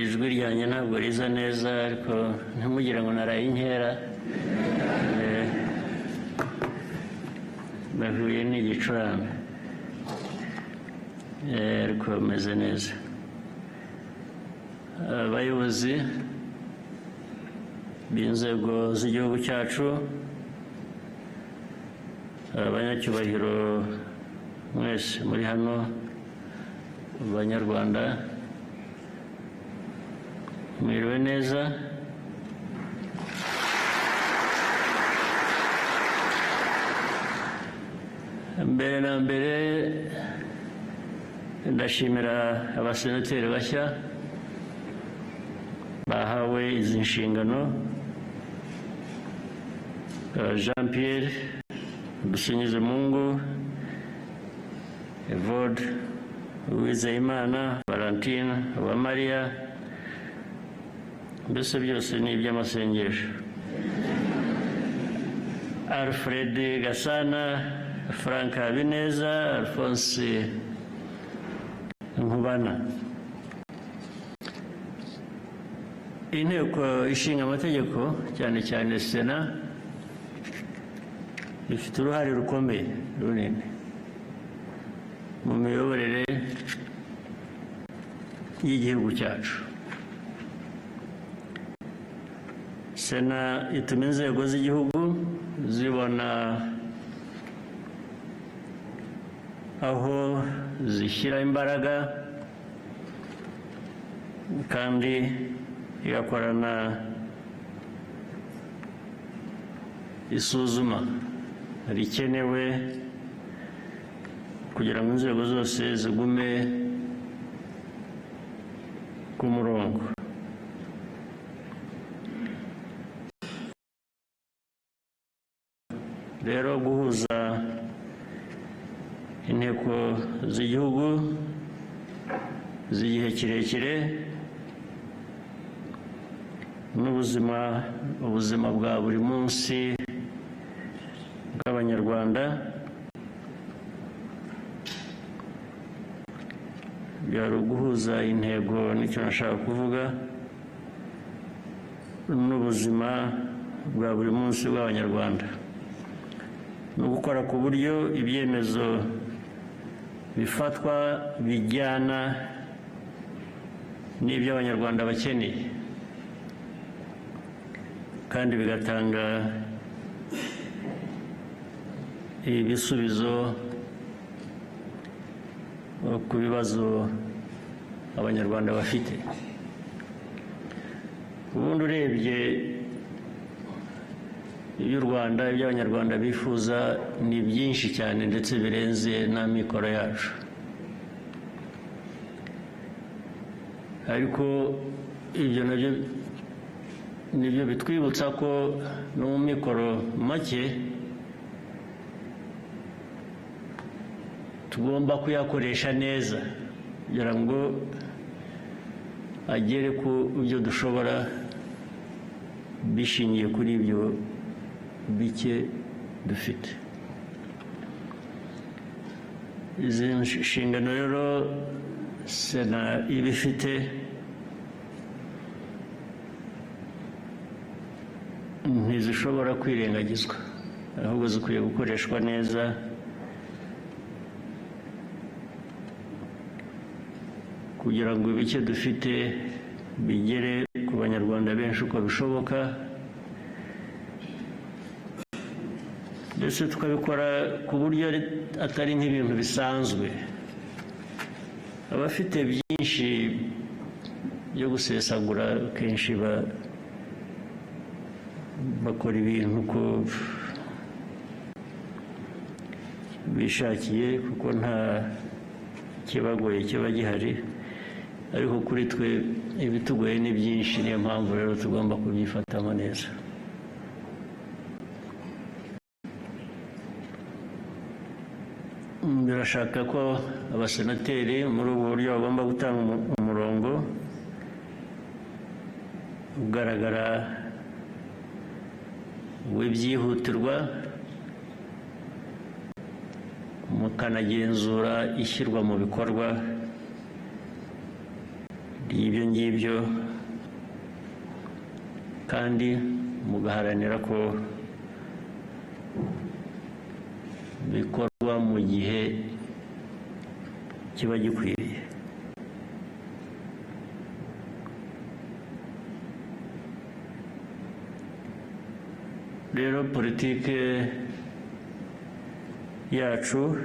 Ijwi ryanjye ntabwo riza neza, ariko ntimugire ngo naraye inkera. Nahuye n'igicurane, ariko meze neza. Abayobozi b'inzego z'igihugu cyacu, abanyacyubahiro mwese muri hano, Banyarwanda, mwiriwe neza. Mbere na mbere ndashimira abasenateri bashya bahawe izi nshingano: Jean Pierre Dusingizemungu, Evode Uwizeyimana, Valentine Uwamariya. Mbese byose ni iby'amasengesho. Alfred Gasana, Frank Habineza, Alphonse Nkubana. Inteko Ishinga Amategeko, cyane cyane Sena, ifite uruhare rukomeye runini mu miyoborere y'igihugu cyacu. Sena ituma inzego z'igihugu zibona aho zishyira imbaraga, kandi igakorana isuzuma rikenewe kugira ngo inzego zose zigume ku murongo. Rero guhuza inteko z'igihugu z'igihe kirekire n'ubuzima, ubuzima bwa buri munsi bw'Abanyarwanda, byari uguhuza intego, nicyo nashaka kuvuga, n'ubuzima bwa buri munsi bw'Abanyarwanda, no gukora ku buryo ibyemezo bifatwa bijyana n'ibyo Abanyarwanda bakeneye, kandi bigatanga ibisubizo ku bibazo Abanyarwanda bafite. Ubundi urebye iby'u Rwanda, ibyo Abanyarwanda bifuza ni byinshi cyane, ndetse birenze n'amikoro yacu. Ariko ibyo nabyo nibyo bitwibutsa ko no mu mikoro make tugomba kuyakoresha neza kugira ngo agere ku byo dushobora bishingiye kuri ibyo bike dufite. Izi nshingano rero Sena iba ifite ntizishobora kwirengagizwa, ahubwo zikwiye gukoreshwa neza kugira ngo ibike dufite bigere ku Banyarwanda benshi uko bishoboka, ndetse tukabikora ku buryo atari nk'ibintu bisanzwe. Abafite byinshi byo gusesagura kenshi bakora ibintu uko bishakiye, kuko nta kibagoye kiba gihari. Ariko kuri twe ibitugoye ni byinshi, niyo mpamvu rero tugomba kubyifatamo neza. Birashaka ko abasenateri muri ubu buryo bagomba gutanga umurongo ugaragara w'ibyihutirwa, mukanagenzura ishyirwa mu bikorwa Ry'ibyo ngibyo, kandi mugaharanira ko bikorwa mu gihe kiba gikwiriye. Rero politike yacu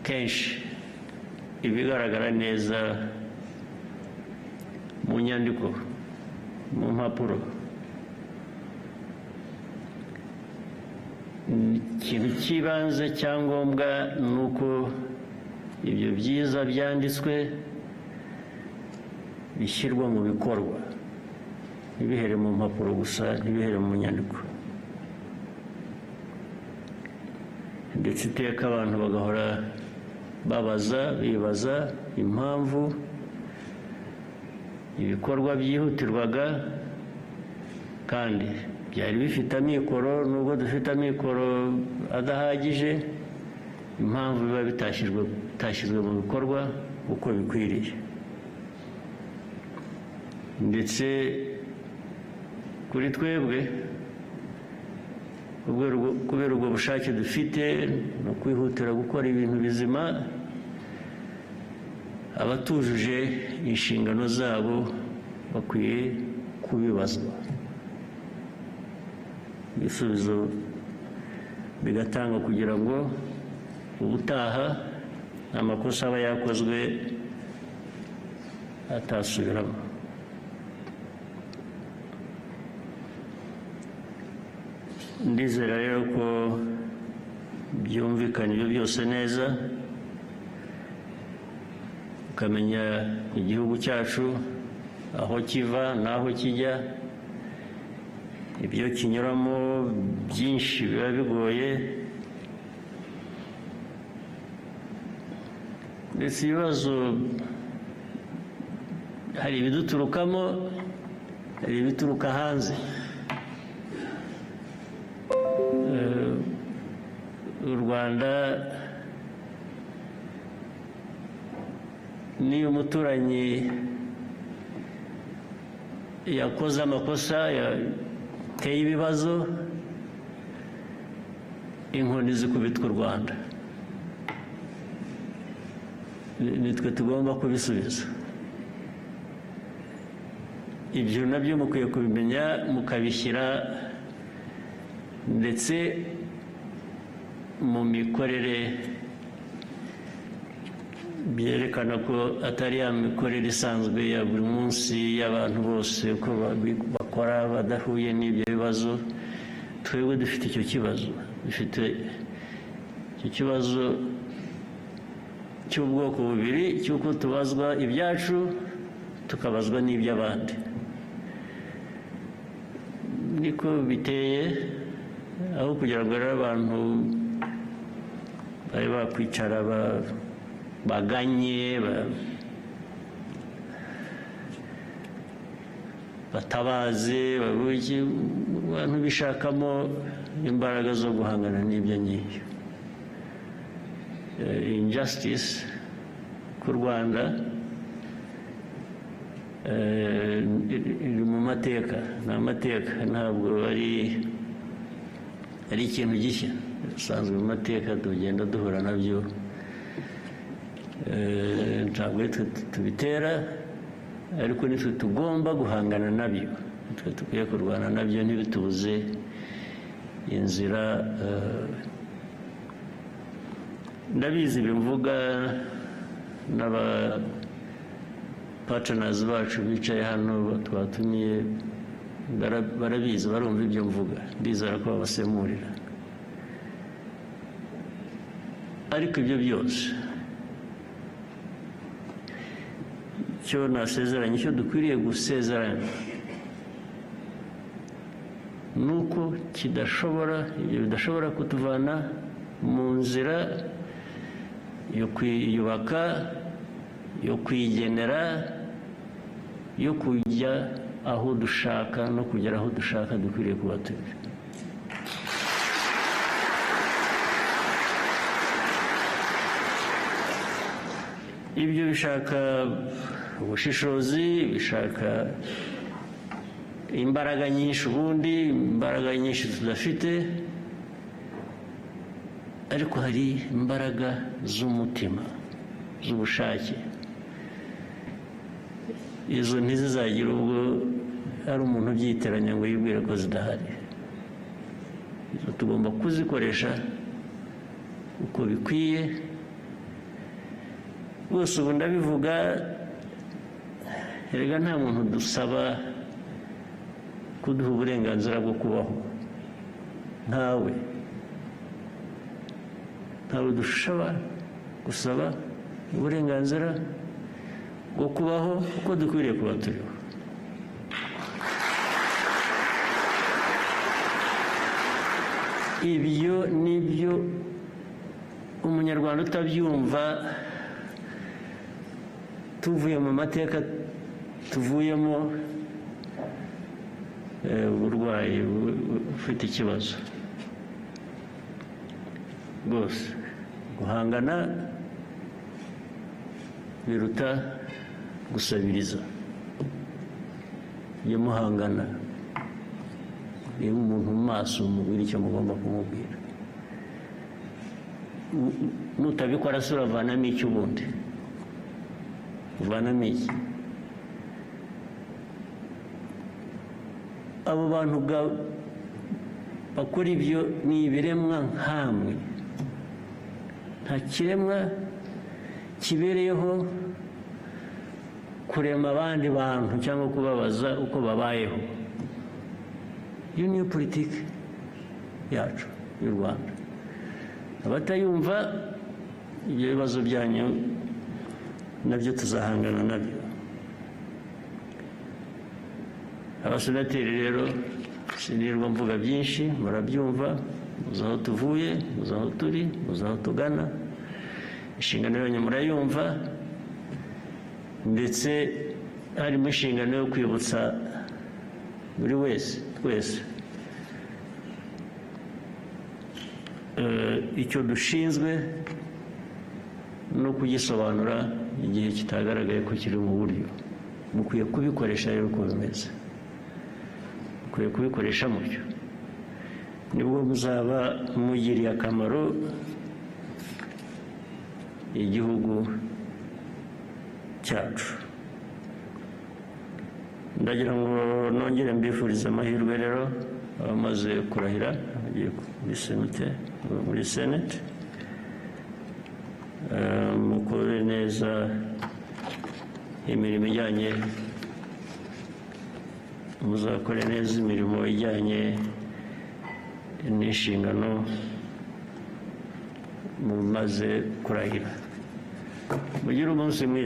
kenshi iba igaragara neza mu nyandiko, mu mpapuro. Ikintu cy'ibanze cyangombwa ni uko ibyo byiza byanditswe bishyirwa mu bikorwa, ntibihere mu mpapuro gusa, ntibihere mu nyandiko. Ndetse iteka abantu bagahora babaza, bibaza impamvu ibikorwa byihutirwaga kandi byari bifite amikoro, nubwo dufite amikoro adahagije, impamvu biba bitashyizwe mu bikorwa uko bikwiriye. Ndetse kuri twebwe, kubera ubwo bushake dufite no kwihutira gukora ibintu bizima, abatujuje inshingano zabo bakwiye kubibazwa, ibisubizo bigatangwa kugira ngo ubutaha amakosa aba yakozwe atasubiramo. Ndizera rero ko byumvikana ibyo byose neza, ukamenya igihugu cyacu aho kiva n'aho kijya, ibyo kinyuramo byinshi biba bigoye, ndetse ibibazo hari ibiduturukamo, hari ibituruka hanze. U Rwanda niyo umuturanyi yakoze amakosa, yateye ibibazo, inkoni zikubitwa u Rwanda. Nitwe tugomba kubisubiza. Ibyo nabyo mukwiye kubimenya, mukabishyira ndetse mu mikorere, byerekana ko atari ya mikorere isanzwe ya buri munsi y'abantu bose, uko bakora badahuye n'ibyo bibazo. Twebwe dufite icyo kibazo, dufite icyo kibazo cy'ubwoko bubiri, cy'uko tubazwa ibyacu, tukabazwa n'iby'abandi. Niko biteye. Aho kugira ngo rero abantu babe bakwicara baganye, batabaze babuki, abantu bishakamo imbaraga zo guhangana n'ibyo ngibyo. Injustice ku Rwanda iri mu mateka, ni amateka, ntabwo ari ikintu gishya. Bisanzwe mu mateka, tugenda duhura nabyo. Ntabwo ari twe tubitera, ariko nitwe tugomba guhangana nabyo, nitwe dukwiye kurwana nabyo, ntibitubuze inzira. Ndabizi bimvuga n'aba partners bacu bicaye hano twatumiye barabizi, barumva ibyo mvuga, ndizera ko babasemurira. Ariko ibyo byose, icyo nasezeranye, icyo dukwiriye gusezerana, ni uko kidashobora, ibyo bidashobora kutuvana mu nzira yo kwiyubaka, yo kwigenera, yo kujya aho dushaka no kugera aho dushaka dukwiriye kuba turi. Ibyo bishaka ubushishozi, bishaka imbaraga nyinshi, ubundi imbaraga nyinshi tudafite, ariko hari imbaraga z'umutima, z'ubushake. Izo ntizizagire ubwo hari umuntu ubyitiranya ngo yibwire ko zidahari. Izo tugomba kuzikoresha uko bikwiye rwose. Ubu ndabivuga, erega nta muntu dusaba kuduha uburenganzira bwo kubaho. Ntawe, ntawe dushobora gusaba uburenganzira bwo kubaho uko dukwiriye kuba turiho. Ibyo nibyo Umunyarwanda utabyumva, tuvuye mu mateka tuvuyemo, uburwayi, ufite ikibazo rwose. Guhangana biruta gusabiriza. Iyo muhangana, reba umuntu mu maso, umubwira icyo mugomba kumubwira. Nutabikora se uravanamo iki? Ubundi uvanamo iki? Abo bantu bakora ibyo ni ibiremwa nkamwe. Nta kiremwa kibereyeho kurema abandi bantu cyangwa kubabaza uko babayeho. Iyo niyo politiki yacu y'u Rwanda. Abatayumva, ibyo bibazo byanyu nabyo tuzahangana nabyo. Abasenateri rero, sinirwa mvuga byinshi, murabyumva. Muzi aho tuvuye, muzi aho turi, muzi aho tugana. Inshingano yanyu murayumva, ndetse harimo inshingano yo kwibutsa buri wese, twese, icyo dushinzwe no kugisobanura igihe kitagaragaye ko kiri mu buryo. Mukwiye kubikoresha rero uko bimeze, mukwiye kubikoresha mutyo, nibwo muzaba mugiriye akamaro igihugu cyacu. Ndagira ngo nongere mbifurize amahirwe rero abamaze kurahira, bagiye muri senate, muri senate. Mukore neza imirimo ijyanye, muzakore neza imirimo ijyanye n'inshingano mumaze kurahira. Mugire umunsi mwiza.